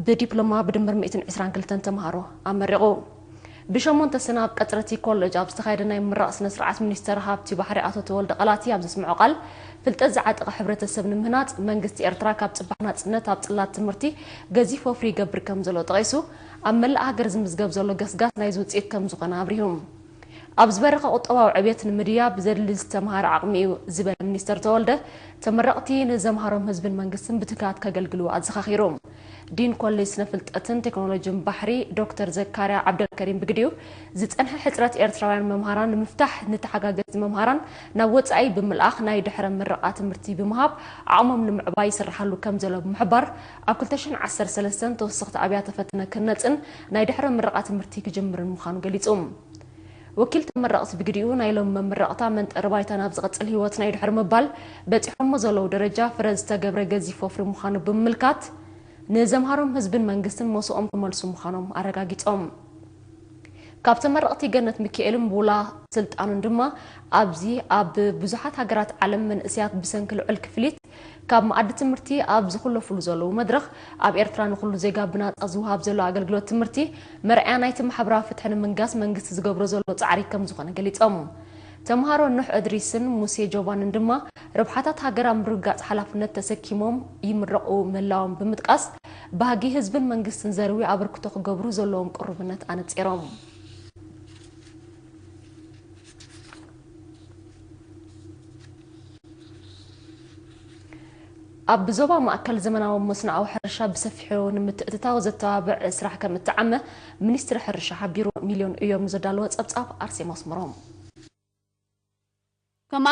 ብዲፕሎማ ብድምር ሚእትን ዕስራን ክልተን ተምሃሮ ኣመሪቑ። ብሸሞንተ ሰነ ኣብ ቀጽረቲ ኮሌጅ ኣብ ዝተኻየደ ናይ ምራቕ ስነ ስርዓት፣ ሚኒስተር ሃብቲ ባሕሪ ኣቶ ተወልደ ቃላቲ ኣብ ዘስምዖ ቃል፣ ፍልጠት ዝዓጠቐ ሕብረተሰብ ንምህናጽ መንግስቲ ኤርትራ ካብ ጽባሕ ናጽነት ኣብ ጽላት ትምህርቲ ገዚፍ ወፍሪ ይገብር ከም ዘሎ ጠቒሱ፣ ኣብ መላእ ሃገር ዝምዝገብ ዘሎ ገስጋስ ናይዚ ውጽኢት ከም ዝኾነ ኣብሪሁ። ኣብ ዝበረኸ ቁጠባዊ ዕብየት ንምድያብ ዘድሊ ዝተምሃረ ዓቕሚ እዩ ዝበለ ሚኒስተር ተወልደ፣ ተመረቕቲ ንዘምሃሮም ህዝብን መንግስትን ብትግሃት ከገልግሉ ኣዘኻኺሩ። ዲን ኮሌጅ ስነ ፍልጠትን ቴክኖሎጂን ባሕሪ ዶክተር ዘካርያ ዓብደልከሪም ብግዲኡ፣ ዝጸንሐ ሕጽረት ኤርትራውያን መምሃራን ንምፍታሕ ንተሓጋገዝቲ መምሃራን ናብ ወጻኢ ብምልኣኽ ናይ ድሕረ ምረቓ ትምህርቲ ብምሃብ ዓቕሞም ንምዕባይ ይስርሓሉ ከም ዘሎ ብምሕባር፣ ኣብ ክልተ ሽሕን ዓሰርተ ሰለስተን ተወሰኽቲ ኣብያተ ፈተነ ክህነጽን ናይ ድሕረ ምረቓ ትምህርቲ ክጅምርን ምዃኑ ገሊጹ። ወኪል ተመረቕቲ ብግዲኡ፣ ናይ ሎሚ መመረቕታ መንጠሪ ባይታ ናብ ዝቕጽል ህይወት ናይ ድሕሪ ምባል በጺሖሞ ዘለዉ ደረጃ ፍረ ዝተገብረ ገዚፍ ወፍሪ ምዃኑ ብምምልካት፣ ንዘምሃሮም ህዝብን መንግስትን ሞስኦም ክመልሱ ምዃኖም ኣረጋጊጾም። ካብ ተመረቕቲ ገነት ሚካኤልን ቡላ ስልጣኑን ድማ፣ ኣብዚ ኣብ ብዙሓት ሃገራት ዓለም መንእሰያት ብሰንኪ ልዑል ክፍሊት ካብ መኣዲ ትምህርቲ ኣብ ዝኹለፉሉ ዘለዉ መድረኽ፣ ኣብ ኤርትራ ንኹሉ ዜጋ ብናጻ ዝወሃብ ዘሎ ኣገልግሎት ትምህርቲ መርኣያ ናይቲ ማሕበራዊ ፍትሒ ንምንጋስ መንግስቲ ዝገብሮ ዘሎ ጻዕሪ ከም ዝኾነ ገሊጾም። ተምሃሮ ኑሕ እድሪስን ሙሴ ጆባንን ድማ፣ ረብሓታት ሃገር ኣብ ምርግጋጽ ሓላፍነት ተሰኪሞም ይምረቑ ምህላዎም ብምጥቃስ፣ ባህጊ ህዝብን መንግስትን ዘርዊ ኣበርክቶ ክገብሩ ዘለዎም ቅሩብነት ኣነጺሮም። ኣብ ዞባ ማእከል ዘመናዊ መስኖኣዊ ሕርሻ ብሰፊሑ ንምትእትታው ዘተባብዕ ስራሕ ከም እተዓመ ሚኒስትሪ ሕርሻ ሓቢሩ። ሚልዮን እዮም ዘዳለወ ጸብጻብ ኣርሴማ ኣስመሮም። ከም